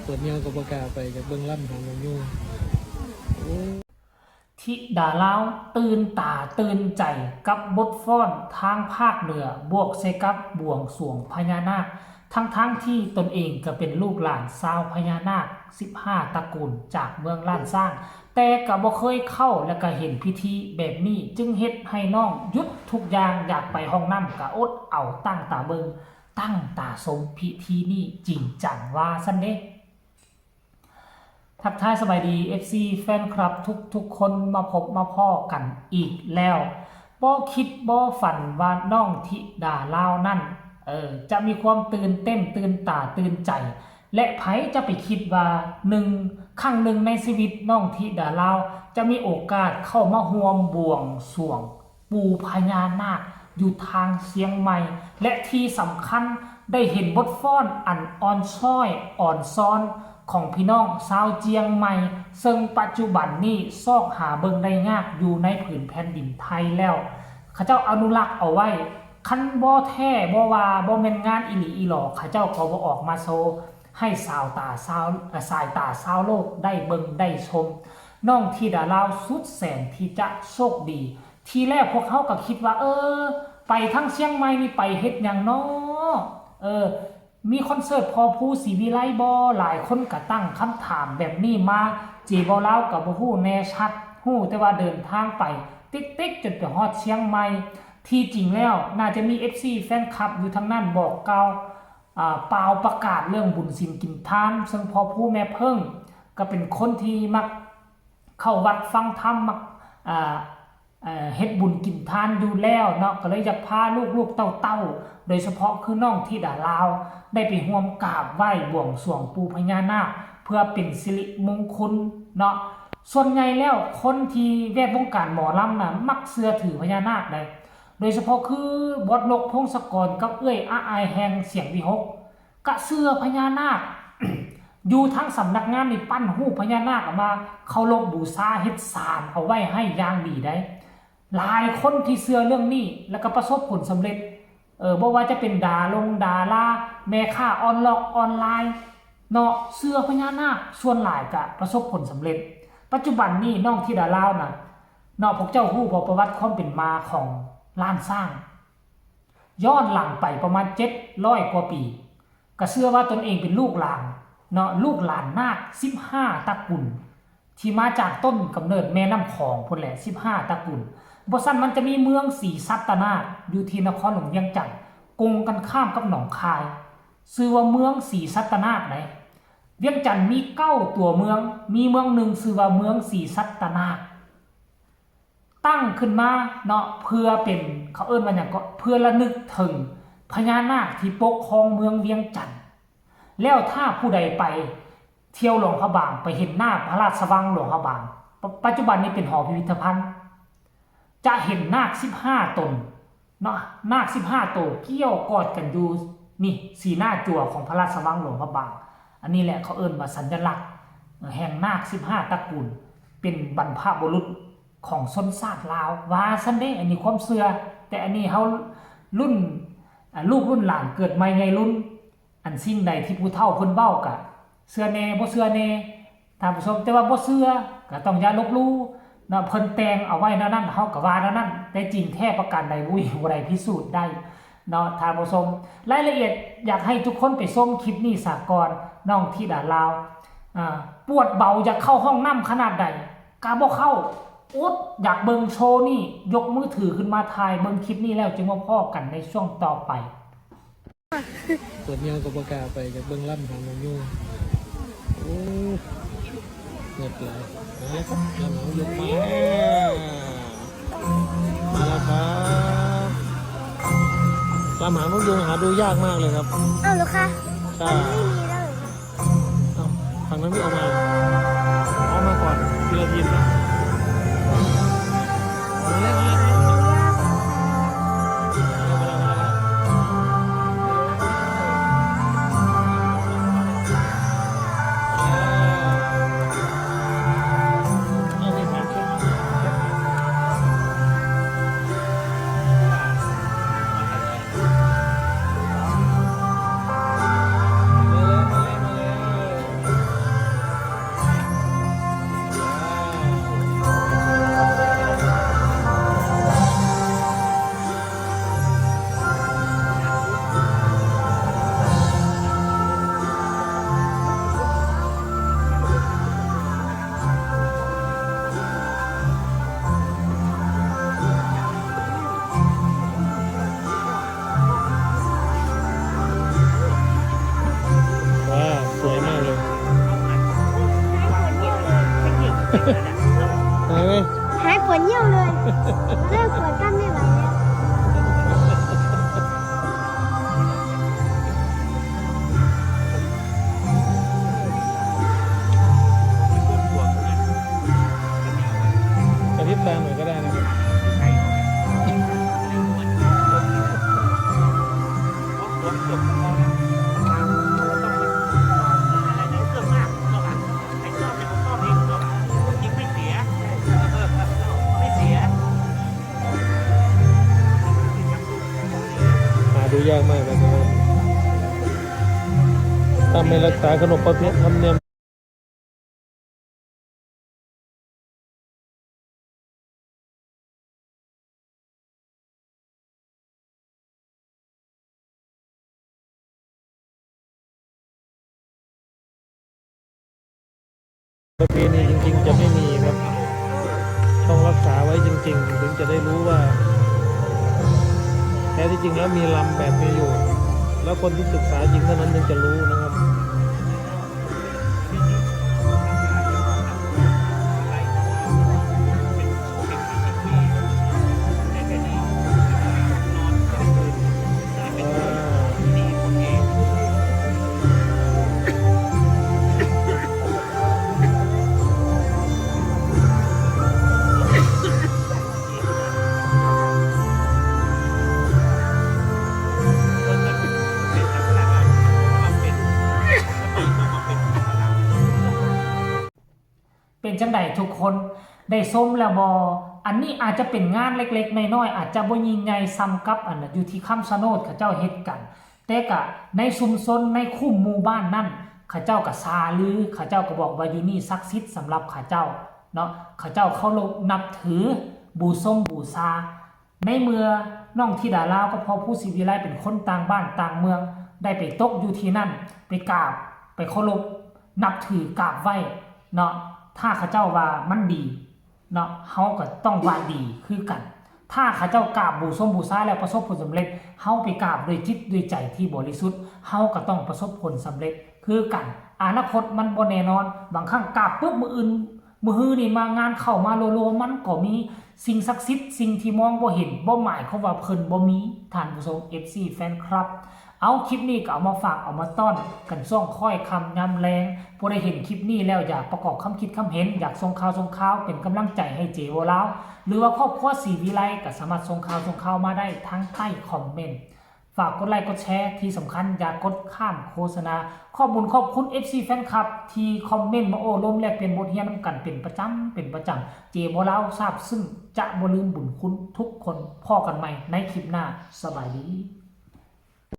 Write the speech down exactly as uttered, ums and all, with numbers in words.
ปวดเยี่ยวก็บ่กล้าไป อยากเบิ่งลำหางนกยูง โอ้ ธิดาลาวตื่นตาตื่นใจกับบทฟ้อนทางภาคเหนือบวกใส่กับบวงสรวงพญานาค ทั้งๆที่ตนเองก็เป็นลูกหลานชาวพญานาคสิบห้าตระกูลจากเมืองล้านช้าง แต่ก็บ่เคยเข้าและก็เห็นพิธีแบบนี้ จึงเฮ็ดให้น้องหยุดทุกอย่าง อยากไปห้องน้ำก็อดเอาตั้งตาเบิ่ง ตั้งตาชมพิธีนี้จริงจังว่าซั่นเด้ ทักทายสบายดี เอฟซี แฟนคลับทุกๆคน มาพบมาพ้อกันอีกแล้ว บ่คิดบ่ฝันว่าน้องธิดาลาวนั่น เออ จะมีความตื่นเต้นตื่นตาตื่นใจ และไผจะไปคิดว่าหนึ่ง ครั้งหนึ่งในชีวิตน้องธิดาลาวจะมีโอกาสเข้ามาร่วมบวงสรวง ปู่พญานาคอยู่ทางเชียงใหม่ และที่สำคัญได้เห็นบทฟ้อนอันอ่อนช้อยอ่อนซ้อนของพี่น้องชาวเชียงใหม่ ซึ่งปัจจุบันนี้ซอกหาเบิ่งได้ยากอยู่ในผืนแผ่นดินไทยแล้ว เขาเจ้าอนุรักษ์เอาไว้ คันบ่แท้บ่ว่าบ่แม่นงานอีหลีอีหลอ เขาเจ้าก็บ่ออกมาโชว์ให้สาวตาชาว เอ่อ สายตาชาวโลกได้เบิ่งได้ชม น้องธิดาลาวสุดแสนที่จะโชคดี ทีแรกพวกเขาก็คิดว่า เออ ไปทางเชียงใหม่นี่ไปเฮ็ดหยังน้อ เออ มีคอนเสิร์ตพ่อภูศรีวิไลบ่ หลายคนก็ตั้งคำถามแบบนี้มา เจ เบาลาวก็บ่ฮู้แน่ชัด ฮู้แต่ว่าเดินทางไป ติ๊กๆ จนไปฮอดเชียงใหม่ ที่จริงแล้วน่าจะมี เอฟซี แฟนคลับอยู่ทางนั้นบอกกล่าว อ่า เป่าประกาศเรื่องบุญศีลกินทาน ซึ่งพ่อภูแม่เพิ่งก็เป็นคนที่มักเข้าวัดฟังธรรม มัก อ่า เอ่อ เฮ็ดบุญกินทานอยู่แล้วเนาะ ก็เลยอยากพาลูกๆเต้าๆ โดยเฉพาะคือน้องธิดาลาว ได้ไปร่วมกราบไหว้บวงสรวงปู่พญานาค เพื่อเป็นสิริมงคลเนาะ ส่วนใหญ่แล้วคนที่แวดวงการหมอลำน่ะมักเชื่อถือพญานาคเด้ โดยเฉพาะคือบอสนก พงศกร กับเอื้อยอาอายแห่งเสียงวิหค ก็เชื่อพญานาค อยู่ทั้งสำนักงานนี่ปั้นรูปพญานาคออกมาเคารพบูชา เฮ็ดศาลเอาไว้ให้อย่างดีได้ หลายคนที่เชื่อเรื่องนี้แล้วก็ประสบผลสำเร็จ เออ บ่ว่าจะเป็นดารงดารา แม่ค้าออนล็อกออนไลน์เนาะ เชื่อพญานาคส่วนหลายก็ประสบผลสำเร็จ ปัจจุบันนี้น้องธิดาลาวน่ะเนาะ พวกเจ้าฮู้บ่ประวัติความเป็นมาของล้านช้าง ย้อนหลังไปประมาณเจ็ดร้อยกว่าปี ก็เชื่อว่าตนเองเป็นลูกหลานเนาะ ลูกหลานนาคสิบห้าตระกูล ที่มาจากต้นกำเนิดแม่น้ำของพู้นแหละ สิบห้าตระกูล บ่ซั้นมันจะมีเมืองศรีสัตนาคอยู่ที่นครหลวงเวียงจันทน์ กงกันข้ามกับหนองคาย ชื่อว่าเมืองศรีสัตนาคได เวียงจันทน์มีเก้าตัวเมือง มีเมืองหนึ่งชื่อว่าเมืองศรีสัตนาค ตั้งขึ้นมาเนาะ เพื่อเป็น เขาเอิ้นว่าหยังก็ เพื่อระลึกถึงพญานาคที่ปกครองเมืองเวียงจันทน์ แล้วถ้าผู้ใดไปเที่ยวหลวงพระบาง ไปเห็นหน้าพระราชวังหลวงพระบาง ป- ปัจจุบันนี้เป็นหอพิพิธภัณฑ์ จะเห็นนาคสิบห้าตนเนาะ นาคสิบห้าโตเกี้ยวกอดกันอยู่ นี่ สีหน้าจั่วของพระราชวังหลวงพระบาง อันนี้แหละเขาเอิ้นว่าสัญลักษณ์แห่งนาคสิบห้าตระกูล เป็นบรรพบุรุษของชนชาติลาว ว่าซั่นเด้ อันนี้ความเชื่อ แต่อันนี้เฮารุ่น อ่า ลูกรุ่นหลานเกิดใหม่ใหญ่รุ่น อันสิ่งใดที่ผู้เฒ่าเพิ่นเว้ากะเชื่อแหน่บ่เชื่อแหน่ ท่านผู้ชม แต่ว่าบ่เชื่อก็ต้องอย่าลบหลู่เนาะ เพิ่นแต่งเอาไว้แนวนั้น เฮาก็ว่าแนวนั้น แต่จริงแท้ประการใด บ่มีผู้ใดพิสูจน์ได้เนาะ ท่านผู้ชม รายละเอียดอยากให้ทุกคนไปชมคลิปนี้ซะก่อน น้องธิดาลาว อ่า ปวดเบาอยากเข้าห้องน้ำขนาดใด กะบ่เข้า อดอยากเบิ่งโชว์นี่ ยกมือถือขึ้นมาถ่ายเบิ่งคลิปนี้แล้วจึงมาพ้อกันในช่วงต่อไป ปวดเยี่ยวก็บ่กล้าไป อยากเบิ่งลำหางนกยูง โอ้ เงิดหลาย มาแล้วครับ ลำหางนกยูงมาแล้ว มาแล้วครับ ลำหางนกยูงหาดูยากมากเลยครับ อ้าวเหรอคะ ใช่ มันไม่มีแล้วเหรอคะ เอ้า ฝั่งนั้นไม่ออกมาเหรอ ออกมาก่อน ทีละทีมนะ มาแล้ว มาแล้ว มาแล้ว มาแล้ว มาแล้ว มาแล้ว เอาสิครับ มาเลย มาเลย มาเลย หายไหม หายปวดเยี่ยวเลย เลิกปวดกล้ามไม่ไหวแล้ว กระพริบตาหน่อยก็ได้นะครับ หาดูยากมากนะครับ ถ้าไม่รักษาขนบประเพณีธรรมเนียม ประเพณีจริงๆ จะไม่มีครับ ต้องรักษาไว้จริงๆ ถึงจะได้รู้ว่า แท้ที่จริงแล้วมีลำแบบนี้อยู่ แล้วคนที่ศึกษาจริงเท่านั้นถึงจะรู้นะครับ เป็นจั่งใดทุกคน ได้ชมแล้วบ่ อันนี้อาจจะเป็นงานเล็กๆ น้อยๆ อาจจะบ่ยิ่งใหญ่ส่ำกับอันน่ะอยู่ที่คำชะโนดเขาเจ้าเฮ็ดกัน แต่กะในชุมชนในคุ้มหมู่บ้านนั่น เขาเจ้ากะซาลือ เขาเจ้ากะบอกว่าอยู่นี่ศักดิ์สิทธิ์สำหรับเขาเจ้าเนาะ เขาเจ้าเคารพนับถือ บูชงบูชา ในเมื่อน้องธิดาลาวกับพ่อภูศรีวิไลเป็นคนต่างบ้านต่างเมือง ได้ไปตกอยู่ที่นั่น ไปกราบ ไปเคารพ นับถือกราบไหว้เนาะ ถ้าเขาเจ้าว่ามันดีเนาะ เฮาก็ต้องว่าดีคือกัน ถ้าเขาเจ้ากราบบูชงบูชาแล้วประสบผลสำเร็จ เฮาไปกราบด้วยจิตด้วยใจที่บริสุทธิ์ เฮาก็ต้องประสบผลสำเร็จคือกัน อนาคตมันบ่แน่นอน บางครั้งกราบปุ๊บมื้ออื่น มื้อฮื้อนี่มางานเข้ามารัวๆ มันก็มีสิ่งศักดิ์สิทธิ์ สิ่งที่มองบ่เห็น บ่หมายความว่าเพิ่นบ่มี ท่านผู้ชม เอฟซี แฟนคลับ เอาคลิปนี้ก็เอามาฝากเอามาต้อนกันช่วงค่อยค่ำยามแลง ผู้ใดเห็นคลิปนี้แล้วอยากประกอบคำคิดคำเห็น อยากส่งข่าวส่งข่าวเป็นกำลังใจให้เจโวลาว หรือว่าครอบครัวศรีวิไลก็สามารถส่งข่าวส่งข่าวมาได้ทางใต้คอมเมนต์ ฝากกดไลค์กดแชร์ ที่สำคัญอย่ากดข้ามโฆษณา ขอบบุญขอบคุณ เอฟซี แฟนคลับ ที่คอมเมนต์มาโอ้ลมแลกเปลี่ยนบทเรียนนำกันเป็นประจำเป็นประจำ เจโวลาวซาบซึ้งจะบ่ลืมบุญคุณทุกคน พ้อกันใหม่ในคลิปหน้า สบายดี